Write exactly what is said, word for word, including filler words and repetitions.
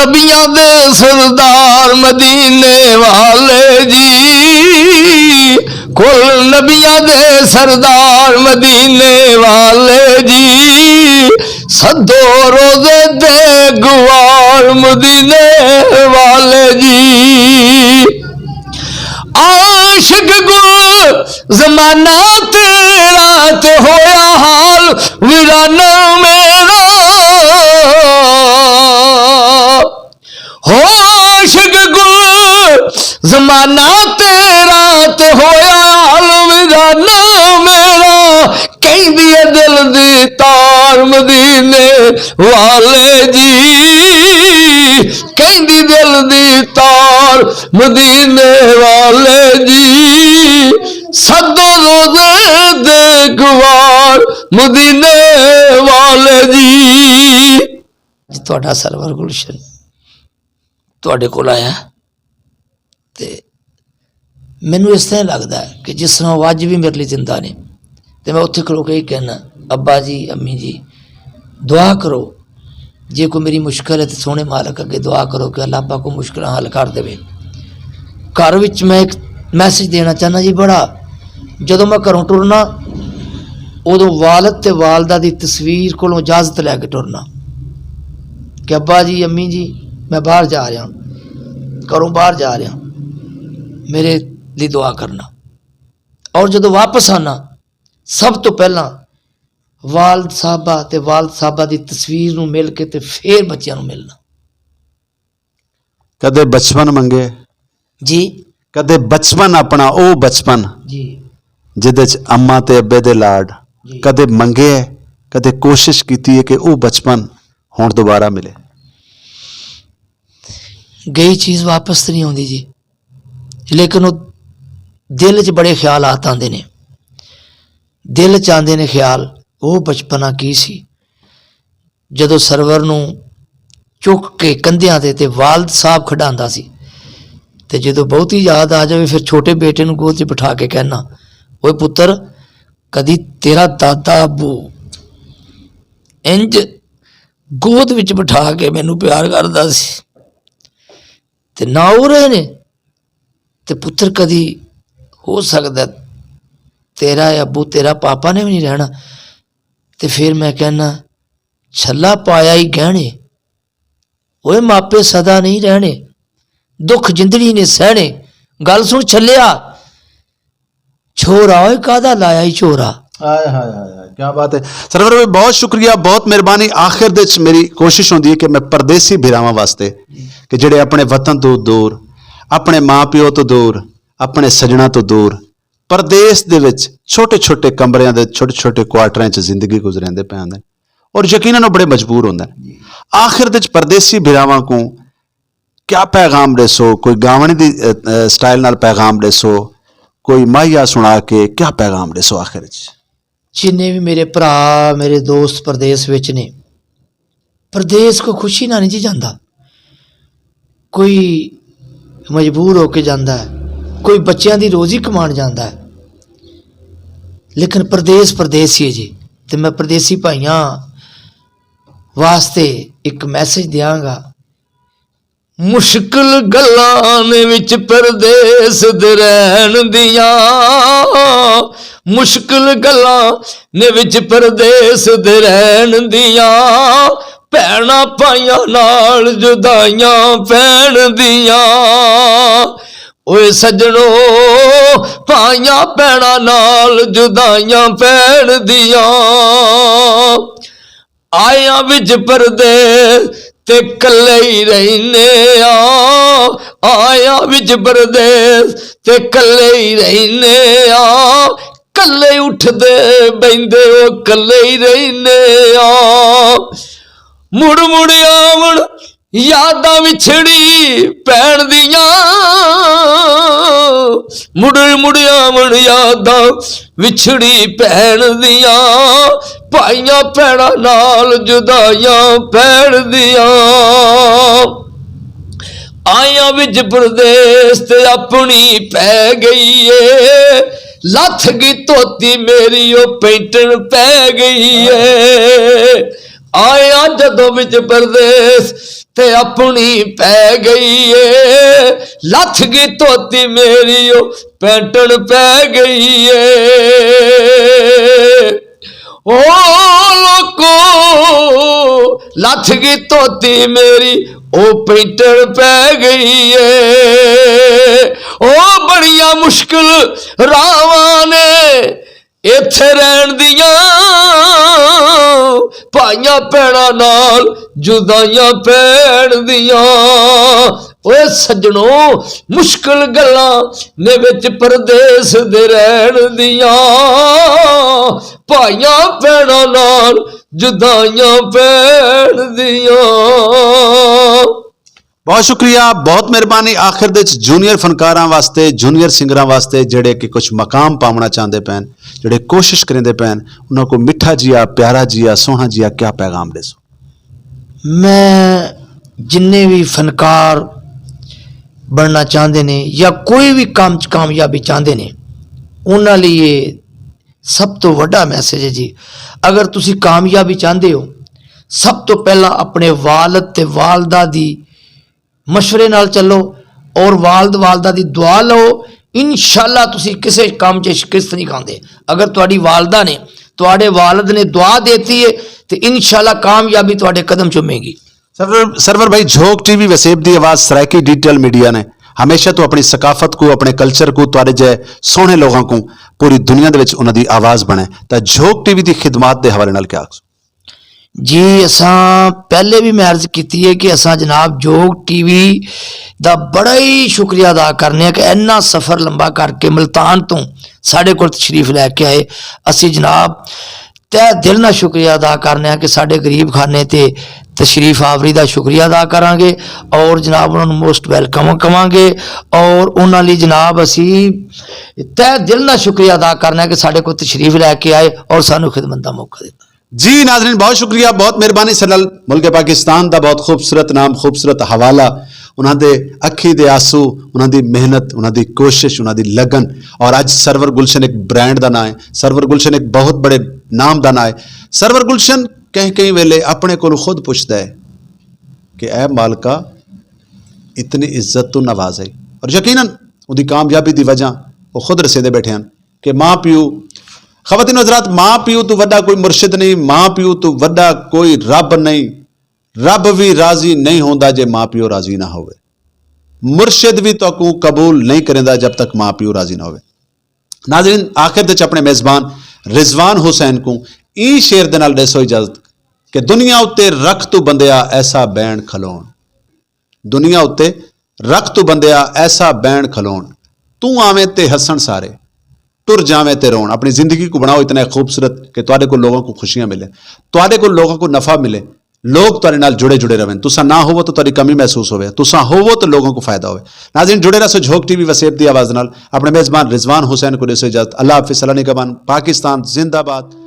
نبیاں دے سردار مدینے والے جی، کل نبیاں دے سردار مدینے والے جی، سدو روزے دے گوار مدینے والے جی۔ عاشق گل زمانہ تیرا تے ہویا حال ویرانہ میرا۔ ہو عاشق گل زمانہ تیرا تے ہویا حال ویرانہ میرا۔ کہندی اے دل دی تار مدینے والے جی، کہندی دل دی تار مدینے والے جی، سدو روزے دے گوار مدینے والے جی۔ اج تہاڈا سرور گلشن تہاڈے کول آیا، تے مینوں اس طرح لگدا ہے کہ جس طرح وہ اج بھی میرے لئی زندہ نے، تے میں اتھے کھلو کے ہی کہنا، "ابا جی، امی جی، دعا کرو، جے کوئی میری مشکل ہے تے سونے مالک اگے دعا کرو کہ اللہ پاک کو مشکلاں حل کر دے۔" گھر وچ میں ایک میسج دینا چاہنا جی، بڑا، جدوں میں گھروں ٹرنا، ادوں والد تے والدہ دی تصویر کولوں اجازت لے کے ٹرنا کہ ابا جی، امی جی، میں باہر جا رہا ہوں، گھروں باہر جا رہا ہوں، میرے لئی دعا کرنا۔ اور جدوں واپس آنا، سب تو پہلاں والد صاحبہ تے والد صاحبہ دی تصویر نوں مل کے تے فیر بچیاں نوں ملنا۔ کدے بچپن منگے؟ جی۔ کدے بچپن اپنا او بچپن جی۔ جدے چ اماں تے ابے دے لاڈ جی۔ کدے منگے ہے، کدے کوشش کیتی ہے کہ او بچپن ہن دوبارہ ملے؟ گئی چیز واپس تے نہیں آندی جی، لیکن او دل چ بڑے خیالات آندے نے، دل چ آندے نے خیال، او بچپنا کی سی؟ جدوں سرور نوں چک کے کندھیاں تے تے والد صاحب کھڈاندا سی، تے جدوں بہت ہی یاد آ جاوے، پھر چھوٹے بیٹے نوں گود 'چ بٹھا کے کہنا، "اوئے پتر، کدی تیرا دادا ابو انج گود وچ بٹھا کے مینوں پیار کردا سی، تے نہ ہو رہے نے، تے پتر کدی ہو سکدا ہے تیرا ابو، تیرا پاپا نے بھی نہیں رہنا۔" تے پھر میں کہنا، چھلا پایا ہی گہنے، اوئے ماپے سدا نہیں رہنے، دکھ جندڑی نے سہنے۔ گل سن چھلیا، چھورا اوئے کادا لایا ہی چھورا۔ ہائے ہائے ہائے ہائے، کیا بات ہے۔ سرور بھائی، بہت شکریہ، بہت مہربانی۔ آخر دے وچ میری کوشش ہوندی ہے کہ میں پردیسی بھراواں واسطے، کہ جڑے اپنے وطن تو دور، اپنے ماں پیو تو دور، اپنے سجنا تو دور، پردیس دے وچ چھوٹے چھوٹے کمریاں دے چھوٹے چھوٹے کوارٹراں وچ زندگی گزریندے پے ہوندے نے، اور یقیناً او بڑے مجبور ہوندے نے۔ آخر دے وچ پردیسی بھراواں کو کیا پیغام ڈیسو؟ کوئی گاونے دی، اے، اے، سٹائل نال پیغام ڈیسو؟ کوئی ماہیا سنا کے کیا پیغام ڈیسو آخر وچ؟ جنہیں بھی میرے بھرا، میرے دوست پردیس وچ نے، پردیس کو خوشی نہ نہیں جی جاندا۔ کوئی مجبور ہو کے جاندا ہے، کوئی بچیاں دی روزی کمان جاندا ہے، لیکن پردیس پردیس ہی ہے جی۔ تے میں پردیسی بھائیاں واسطے ایک میسج دیاں گا۔ مشکل گلاں نے وچ پردیس دے رہن دیاں، مشکل گلاں نے وچ پردیس دے رہن دیاں، بھیناں پائیاں نال جدائیاں پین دیاں۔ اوئے سجنو، پائیاں بھیناں نال جدائیاں پین دیاں۔ آیا وچ پردیس تے کلے ہی رہنے آ، آیا وچ پردیس تے کلے ہی رہنے آ، کلے اٹھدے بیندے او کلے ہی رہنے آ۔ مڑ مڑ آون یاداں وچھڑی پین دیاں، مڑ مڑ آون یاداں وچھڑی پین دیاں، پائیاں پیڑاں نال جدائیاں پین دیاں۔ آیاں وچ پردیس تے اپنی پے گئی اے، لتھ گئی توتی میری او پینٹن پے گئی اے۔ آیا جدوں وچ پردیس تے اپنی پہ گئی اے۔ لتھ گئی توتی میری، او پینٹن پہ گئی اے۔ او لوکو، لتھ گئی توتی میری، او پینٹن پہ گئی اے۔ او بڑیاں مشکل راواں نے ایتھے رہن دیاں، بھائیاں بھیناں نال جدائیاں پین دیاں۔ اوے سجنو، مشکل گلاں نے وچ پردیس دے رہن دیاں، بھائیاں بھیناں نال جدائیاں پین دیاں۔ بہت شکریہ، بہت مہربانی۔ آخر دے وچ جونیئر فنکاراں واسطے، جونیئر سنگراں واسطے، جڑے کہ کچھ مقام پاونا چاہندے پین، جڑے کوشش کریندے پین، انہاں کو میٹھا جیا، پیارا جیا، سوہنا جیا، کیا پیغام دے سو؟ میں جننے بھی فنکار بننا چاہندے نے یا کوئی بھی کام چ کامیابی چاہندے نے، انہاں لئی یہ سب تو وڈا میسج ہے جی۔ اگر تسی کامیابی چاہندے ہو، سب تو پہلا اپنے والد تے والدہ دی مشورے نال چلو اور والد والدہ دی دعا لو۔ انشاءاللہ تسی کسے کام چ شکست نہیں کھاندے۔ اگر تہاڈی والدہ نے، تہاڈے والد نے دعا دیتی ہے، تے انشاءاللہ کامیابی تہاڈے قدم چومے گی۔ سرور سرور بھائی، جھوک ٹی وی وسیب دی آواز سرائیکی ڈیجیٹل میڈیا نے ہمیشہ تو اپنی ثقافت کو، اپنے کلچر کو، تہاڈے جے سوہنے لوگاں کو پوری دنیا دے وچ انہاں دی آواز بنے، تاں جھوک ٹی وی دی خدمات دے حوالے نال کیا آکھسو؟ جی، اساں پہلے بھی میں عرض کیتی ہے کہ اساں جناب جوگ ٹی وی دا بڑا ہی شکریہ ادا کرنے ہیں کہ اینا سفر لمبا کر کے ملتان تو ساڈے کول تشریف لے کے آئے۔ اسی جناب تہ دل نال شکریہ ادا کرنے ہیں کہ ساڈے غریب خانے تے تشریف آوری دا شکریہ ادا کرانگے اور جناب انہاں نوں موسٹ ویلکم کہانگے اور انہاں لئی جناب اسی تہ دل نال شکریہ ادا کرنے ہیں کہ ساڈے کول تشریف لے کے آئے اور سانوں خدمت دا موقع دتا۔ جی ناظرین، بہت شکریہ، بہت مہربانی سنل۔ ملک پاکستان دا بہت خوبصورت نام، خوبصورت حوالہ، انہاں دے اکھی دے آنسو، انہاں دی محنت، انہاں دی کوشش، انہاں دی لگن۔ اور اج سرور گلشن ایک برانڈ دا نام ہے، سرور گلشن ایک بہت بڑے نام دا نام ہے۔ سرور گلشن کہیں کہیں ویلے اپنے کولوں خود پوچھدا ہے کہ اے مالکا، اتنی عزت تو نوازے، اور یقیناً اودی کامیابی دی وجہ وہ خود رسیندے بیٹھے ہیں کہ ماں پیو، خواتین و حضرات، ماں پیو تو وڈا کوئی مرشد نہیں، ماں پیو تو وڈا کوئی رب نہیں۔ رب بھی راضی نہیں ہوندا جے ماں پیو راضی نہ ہوئے۔ مرشد بھی تہاکوں قبول نہیں کریندا جب تک ماں پیو راضی نہ ہوئے۔ ناظرین، آخر وچ اپنے میزبان رضوان حسین کو این شعر دے نال ڈیسو اجازت کہ دنیا اتے رکھ تو بندیا ایسا بین کھلون۔ دنیا اتے رکھ تو بندیا ایسا بین کھلون۔ تو آویں تے ہسن سارے، ٹر جاویں تے رون۔ اپنی زندگی کو بناؤ اتنا خوبصورت کہ تواڈے کو لوگوں کو خوشیاں ملے، تواڈے کو لوگوں کو نفع ملے، لوگ تواڈے نال جڑے جڑے رہن۔ تساں نہ ہوو تو تواڈی کمی محسوس ہوے، تساں ہوو تو لوگوں کو فائدہ ہوے۔ ناظرین، جڑے رہو جھوک ٹی وی وسیب دی آواز نال۔ اپنے میزبان رضوان حسین کو دیسو اجازت۔ اللہ حافظ، سلام علیکم، پاکستان زندہ باد۔